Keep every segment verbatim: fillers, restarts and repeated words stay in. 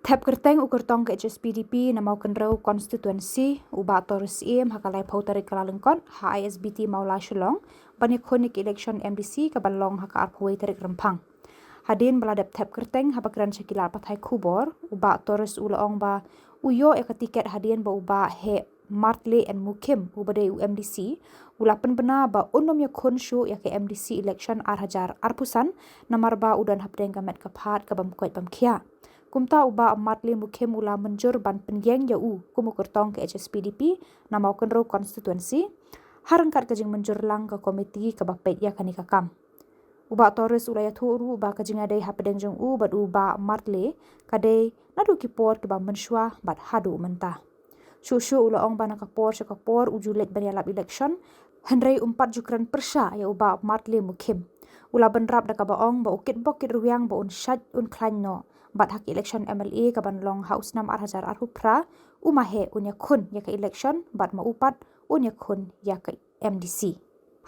Thep kyrteng u kyrtong ka H S P D P na Mawkynrew constituency, u Bah Toris Syiem, ha ka laiphew tarik Kyllalyngkot ha I S B T Mawlai Shillong, ban ïakhun ïa ka election M D C ka ban long ha ka arphew wei tarik Rymphang. Hadien ba la dep thep kyrteng, haba kren sha ki lad pathai khubor, u Bah Toris u la ong ba u ïoh ïa ka tiket hadien ba u Bah Heh Martle N Mukhim, uba dei u M D C, u la pynbna ba un ym ïakhun shuh ïa ka M D C election ar hajar arphew san, namar ba u don hapdeng ka met ka phad ka bym koit bym khiah. Kumta u Bah Martle Mukhim u la mynjur ban pynïeng ïa u kum u kyrtong ka H S P D P na Mawkynrew constituency, ha ryngkat ka jingmynjur lang ka komiti kaba peit ïa kane ka kam. U Bah Toris u la ïathuh ruh ba ka jingïadei hapdeng jong u bad u Bah Martle ka dei naduh ki por kiba mynshuwa bad haduh mynta. Shuh shuh u la ong ba na ka por sha ka por u ju leit ban ïalap election, hynrei um pat ju kren pyrshah ïa u Bah Martle Mukhim. U la bynrap da kaba ong ba u kitbok kitrwiang ba un shait un khlaiñ noh, bad ha ka election M L A ka ban long ha u snem ar hajar arphew phra, u ma Heh un ïakhun ïa ka election bad ma u pat un ïakhun ïa ka M D C.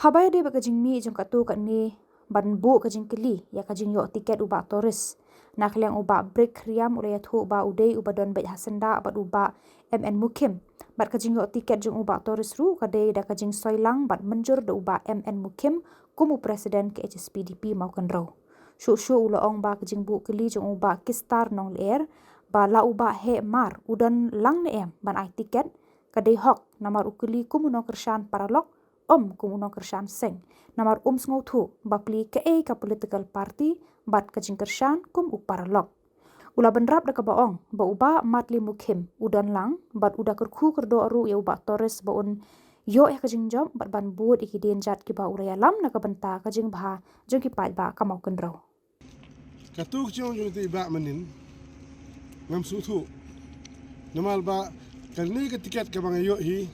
Haba ïadei bad ka jingmih jong katto katne ban buh ka jingkylli ïa ka jingïoh tiket u Bah Toris, na ka liang u Bah Brik Riam u la ïathuh ba u dei uba don beit ha syndah bad u Bah M N Mukhim bad ka jingïoh tiket jong u Bah Toris ruh ka dei da ka jingsoi lang bad mynjur da u Bah M N Mukhim kum u president ka H S P D P Mawkynrew. Shuh shuh u la ong ba ka jingbuh kylli jong u Bah Kistar Nonglyer ba la u Bah Heh Mar u don lang ne em ban ai tiket, ka dei hok, namar u kylli kum u nongkyrshan paralok, ym kum u nongkyrshan seng, namar um sngewthuh ba plie kaei ka political party bad ka jingkyrshan kum u paralok. U la bynrap da kaba ong ba u Bah Martle Mukhim u don lang bad u da kyrkhu kyrdoh ruh ïa u Bah Toris ba un ïoh ïa ka jingjop bad ban bud ïa ki dienjat kiba u la ïalam na ka bynta ka jingbha jong ki paidbah ka Mawkynrew. Katto ka jingong jong i Bah mynnin ngam sngewthuh. Namar ba kane ka tiket kaba nga ïoh hi,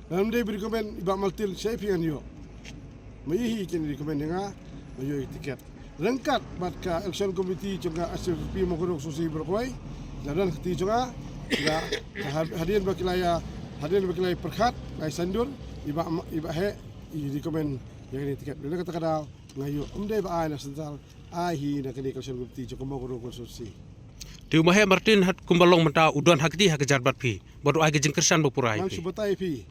ngam dei ba recommend i Bah Martle sha i phi ngan ïoh. Ma i hi kin recommend ïa nga ban ïoh ïa ka tiket. Ryngkat bad ka election committee jong ka H S P D P Mawkynrew Constituency baroh kawei, la don ka kti jong nga, la, ha-, hadien ba ki la ïa, hadien ba ki la ïa pyrkhat, la ïa saiñdur, i Bah Ma-, i Bah Heh i recommend ïa kane ka tiket. Bad na kata ka daw nga ïoh, ym dei ba ai na central, ai hi na kane ka election committee jong ka Mawkynrew Constituency. Te u ma Heh Martin, hat kumba long mynta u don ha kti ha ka jar bad phi, bad u ai ka jingkyrshan ba pura ïa phi. Ngam shu batai ïa phi.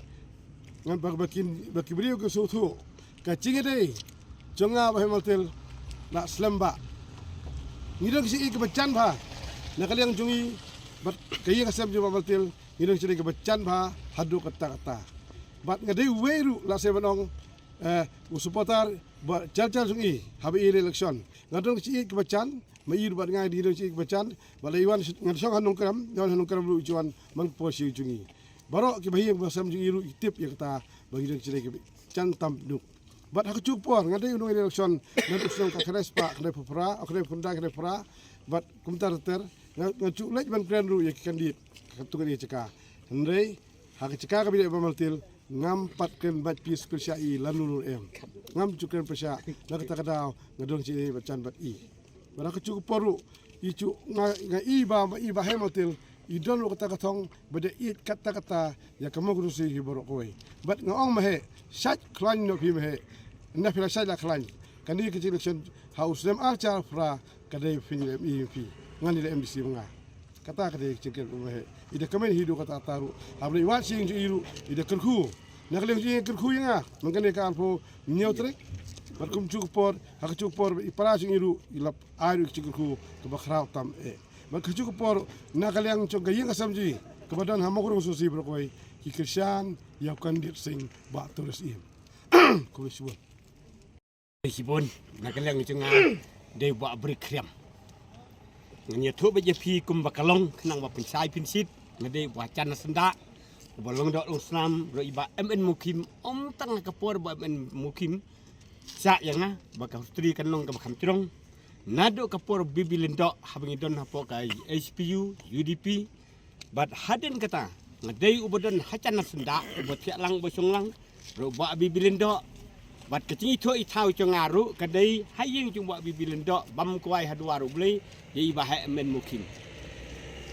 Ngam, ba, ba kin, ba ki briew kin sngewthuh. Ka jingïadei jong nga bad u Bah Heh Martin la slem bha. Ngi don ka jingïeit kaba jan bha na ka liang jong ngi bad ka ïing ka sem jong u Bah Martin, ngi don ka jingïeit kaba jan bha haduh katta katta. Bad nga dei uwei ruh, lehse ban ong, eh, u supporter ba jar jar jong i haba i leit election. Nga don ka jingïeit kaba jan, ma i ruh bad nga ngi don ka jingïeit kaba jan, bad lada i wan, ngan shong ha Nongkrem, i wan ha Nongkrem ruh i ju wan man ka por sha jong i. Baroh kiba ha ïing ba sem jong i ruh ki tip ïa kata ba ngi don ka jingïeit kaba jan tam duk. Bad ha kajuh ka por nga dei u nongïaleh election naduh u snem khatkhyndai spah khyndaiphew phra, o khyndaiphew khyndai khyndaiphew phra, bad kumta ter ter nga, nga ju leit ban kren ruh ïa ki candidate katto katne jaka. Hynrei ha ka jaka kaba ïadei bad u Bah Martin, ngam pat kren bad phi pyrshah ïa i lano lano em. Ngam ju kren pyrshah, na kata ka daw nga don jingïeit ba jan bad i. Bad ha kajuh ka por ruh i ju nga, nga i ba, ba i Bah Heh Martin i don ruh kata ka thong ba da ïeit katta katta ïa ka Mawkynrew Constituency hi baroh kawei. Bad nga ong ma Heh, shait khlaiñ noh phi ma Heh. Ynda phi la shait la khlaiñ, kane ka jingelection ha u snem ar hajar phra ka dei phin leh M E phi, ngan leh M D C ma nga. Kata ka dei ka jingkren u ma Heh. I da kmen hi duh katta katta ruh. Haba i wan sha ïing jong i ruh i da kyrkhu. Na ka liang jong i kyrkhu ïa nga man kane ka arphew hynñiew tarik. Bad kumjuh ka por, ha kajuh ka por i para jong i ruh i la ai ruh ka jingkyrkhu kaba khraw tam eh. Bad kajuh ka por na ka liang jong ka ïing ka sem jong i kaba don ha Mawkynrew Constituency baroh kawei ki kyrshan ïa u candidate seng Bah Toris Syiem. Khublei shibun. Shibun, na ka liang jong nga dei Bah Brik Riam. Ngan ïathuh beit ïa phi kumba ka long khnang ba pynshai pynshit, nga dei uba jan na syndah, uba long doh long snam, ruh i Bah M N Mukhim, ym tang ha ka por Bah M N Mukhim shah ïa nga ba ka history kan long kaba kham jrong. Naduh ka por B B Lyngdoh haba ngi don hapoh ka H P U, U D P, bad hadien kata nga dei uba don hajan na syndah, uba thiah lang uba shong lang, ruh Bah B B Lyngdoh. Bad ka jingïathuh ïathaw jong nga ruh ka dei ha ïing jong Bah B B Lyngdoh, bam kwai ha duwar U Blei ïa i Bah Heh M N Mukhim.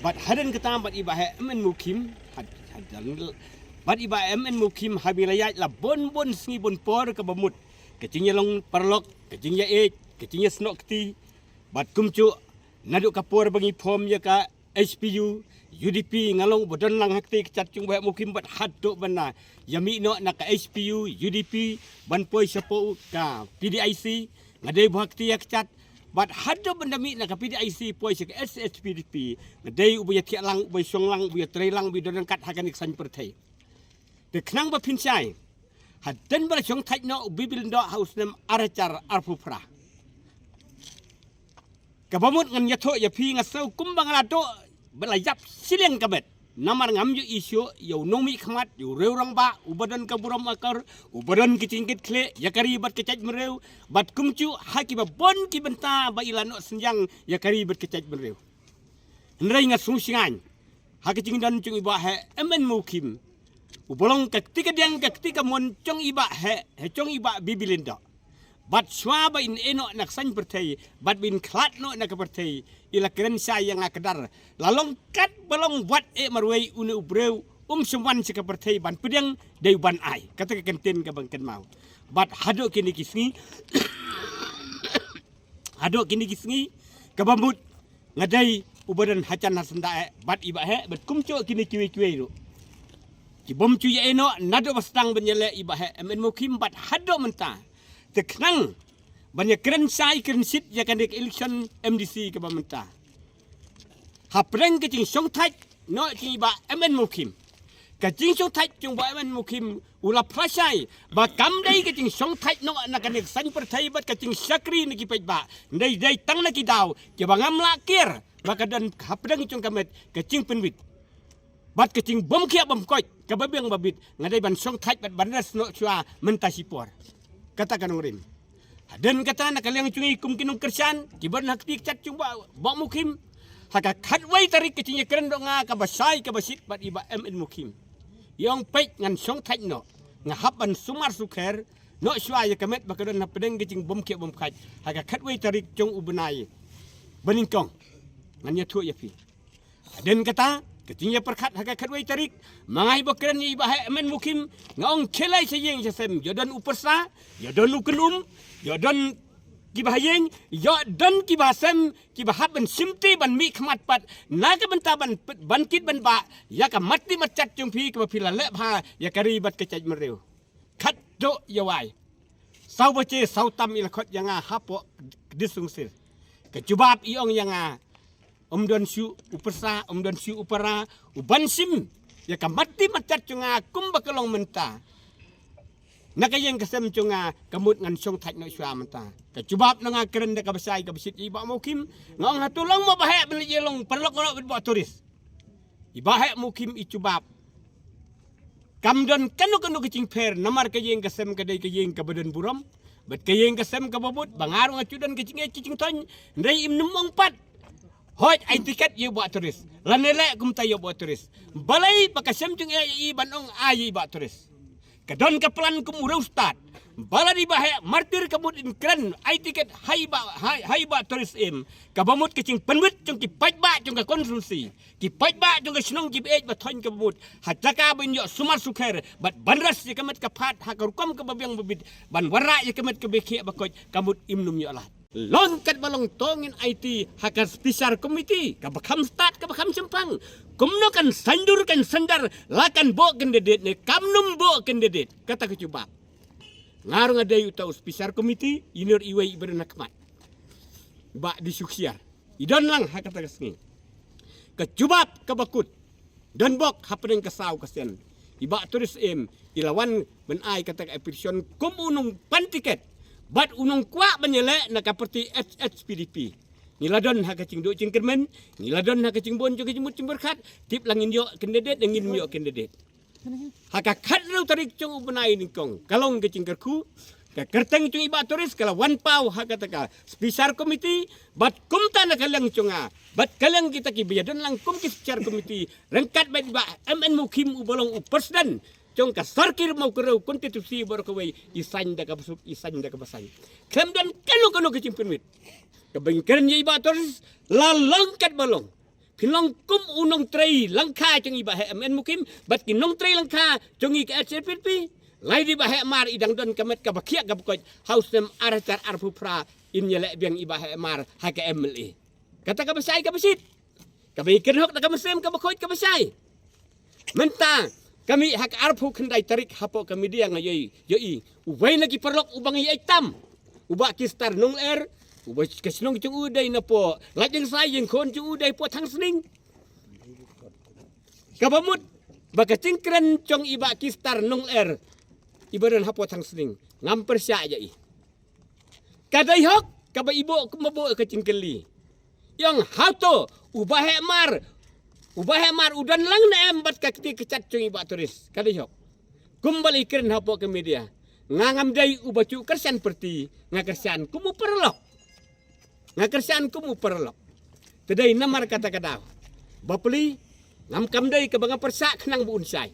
Bad hadien kata bad i Bah Heh M N Mukhim, had, had, bad i Bah M N Mukhim haba i la ïaid la bun bun sngi bun por kaba mut. Ka jingïalong paralok, ka jingïaieit, ka jingïasnoh kti. Bad kumjuh naduh ka por ba ngi form ïa ka H P U, U D P, nga long ba don lang ha kti ka chat jong ba heh Mukhim bad haduh ban da ïa mih noh na ka H P U, U D P, ban poi shapoh ka P D I C, nga dei ba ha kti ïa ka chat, bad haduh ban da mih na ka P D I C poi sha ka H H P D P, nga dei uba ïa thiah lang, uba ïa shong lang, uba ïa trei lang, uba ïa don ryngkat ha kane ka saiñ pyrthei. Te khnang ba phin shai, hadien ba la shong thait noh u Bibi Lyngdoh ha u snem ar hajar arphew phra. Kaba mut ngan ïathuh ïa phi nga sngew kumba nga la duh ba la ïap shiliang ka met. Namar ngam ju ïohi shuh ïa u nongmihkhmat, ïa u riew rangbah, uba don ka burom akor, uba don ka jingkitkhlieh ïa ka ri bad ka jaitbynriew, bad kumjuh ha kiba bun ki bynta ba i la noh synñiang ïa ka ri bad ka jaitbynriew. Hynrei nga sngewsih ngan ha ka jingdon jong i Bah Heh M N Mukhim, uba long ka kti kadiang ka kti kamon jong i Bah Heh, heh jong i Bah Bibi Lyngdoh. Bad shuwa ba in ïeh noh na ka saiñ pyrthei, bad ba in khlad noh na ka pyrthei, i la kren shai ïa nga kdar. La long katba long wat eh marwei une u briew, um shym wan sha ka pyrthei ban pdiang, dei u ban ai. Kata ka kyntien kaba nga kynmaw. Bad haduh kine ki sngi, haduh kine ki sngi, kaba mut nga dei uba don hajan hasyndah eh bad i Bah Heh, bad kumjuh kine kiwei kiwei ruh. Ki bym ju ïeh noh naduh ba sdang ban ïaleh i Bah Heh M N Mukhim bad haduh mynta. Te khnang ban ïa kren shai kren shit ïa kane ka election M D C kaba mynta. Hapdeng ka jingshong thait noh jong i Bah M N Mukhim, ka jingshong thait jong Bah M N Mukhim u la phla shai ba kam dei ka jingshong thait noh na kane ka saiñ pyrthei bad ka jingshakri na ki paidbah. Dei, dei tang na ki daw kiba ngam lah kiar ba ka don hapdeng jong ka met ka jingpynwit bad ka jingbymkhiah bymkoit kaba biang ba bit. Nga dei ban shong thait bad ban rest noh shuwa mynta shipor. Kata ka nongrim. Hadien kata na ka liang jong ngi kum ki nongkyrshan kiba don ha kti ka chat jong Bah, Bah Mukhim, ha ka khatwei tarik ka jingïakren jong nga kaba shai kaba shit bad i Bah M N Mukhim. I ong peit ngan shong thait noh, nga hap ban sumar sukher noh shuwa ïa ka met ba ka don hapdeng ka jingbymkhiah bymkhait ha ka khatwei tarik jong u bnai ba nyngkong. Ngan ïathuh ïa phi. Hadien kata ka jingïapyrkhat ha ka khatwei tarik, ma nga hi ba kren ïa i Bah Heh M N Mukhim, nga ong khie lai sha ïing sha sem, ïoh don u pyrsa, ïoh don u kynum, ïoh don kiba ha ïing, ïoh don kiba ha sem, kiba hap ban shimti ban mihkhmat pat na ka bynta ban, ban kit ban bah ïa ka matti matjat jong phi kaba phi la leh bha ïa ka ri bad ka jaitbynriew. Khatduh ïa wai, saw baje saw tam i la khot ïa nga hapoh District Council. Ka jubab i ong ïa nga, ym don shuh u pyrsa, ym don shuh u para u ban shim ïa ka matti matjat jong nga kumba ka long mynta. Na ka ïing ka sem jong nga, ka mut ngan shong thait noh shuwa mynta. Ka jubab na nga kren da kaba shai kaba shit ïa i Bah Mukhim. Nga ong hato long mo Bah Heh ban leit ïalong paralok ngan ïoh bad Bah Tourist. I Bah Heh Mukhim i jubab, kam don kano kano ka jingpher, namar ka ïing ka sem ka dei ka ïing kaba don burom bad ka ïing ka sem kaba bud. Ba nga ruh nga ju don ka jingeh ka jingthoiñ. Hynrei im nym ong pat, hooid ai tiket ïa u Bah Tourist, lane leh kumta ïa u Bah Tourist. Balei ba ka sem jong i ban ong ai ïa i Bah Tourist? Ka don ka plan kum u riewstad. Ba la dei Bah Heh martir ka mut in kren ai tiket ha i Bah, ha i, ha i Bah Tourist im. Kaba mut ka jingpynwit jong ki paidbah jong ka constituency, ki paidbah jong ka shnong kiba ïeit ba thoiñ kaba mut, ha jaka ban ïoh sumar sukher bad ban rest ïa ka met ka phad ha ka rukom kaba biang ba bit, ban wanrah ïa ka met kaba khih ba koit, ka mut im nym ïoh lad. Long katba long to ngin aiti ha ka special committee kaba kham stad kaba kham shemphang. Kumno kan saiñdur kan saiñdar la kan buh candidate ne kam nym buh candidate. Kata ka jubab. Nga ruh nga dei uta u special committee, i noh iwei i ba don ha khmat, Bah Disuksiar. I don lang ha kata ka sngi. Ka jubab kaba kut, don bok hapdeng ka saw ka sien, i Bah Tourist im i la wan ban ai kata ka application kum u nongpan tiket bad u nongkwah ban ïaleh na ka party H H P D P. Ngi la don ha ka jingduh jingkyrmen, ngi la don ha ka jingbun jong ka jingmut jingpyrkhat, tip la ngin ïoh candidate ne ngin ym ïoh candidate. Ha ka khathynriew tarik jong u bnai nyngkong, ka long ka jingkyrkhu, ka kyrteng jong i Bah Tourist ka la wan paw ha kata ka special committee. Bad kumta na ka liang jong nga bad ka liang kita kiba ïadon lang kum ki special committee, ryngkat bad i Bah M N Mukhim uba long u president jong ka Sorkar Mawkynrew Constituency baroh kawei, i saiñ da kaba suk, i saiñ da kaba saiñ. Khlem don kano kano ka jingpynwit. Kaba ngi kren ïa i Bah Tourist, la long katba long, phin long kum u nongtrei lyngkha jong i Bah Heh M N Mukhim bad ki nongtrei lyngkha jong ngi ka H H P D P. Lai dei Bah Heh Mar i dang don ka met kaba khiah kaba koit ha u snem ar hajar arphew phra, in ïaleh biang i Bah Heh Mar ha ka M L A. Kata kaba shai kaba shit. Kaba i kren hok da ka mynsiem kaba khuid kaba shai. Mynta ka mih ha ka arphew khyndai tarik hapoh ka media nga ïohi, ïohi uwei na ki paralok uba nga ïai tam, u Bah Kistar Nongler, uba ka shnong jong u dei napoh Laitlyngsai, ïingkhun jong u dei poh Thangsning. Kaba mut ba ka jingkren jong i Bah Kistar Nongler iba don hapoh Thangsning ngam pyrshah ïa i. Ka dei hok kaba i buh kumba buh ka jingkylli. Ïong hato u Bah Hemar, u Bah Hemar u don lang ne em bad ka kti ka jat jong i Bah Tourist? Ka dei hok. Kumba la i kren hapoh ka media, nga ngam dei uba shu kyrshan party, nga kyrshan kum u paralok. Nga kyrshan kum u paralok. Te dei namar kata ka daw, bapli, ngam kam dei kaba nga pyrshah khnang ba un shai.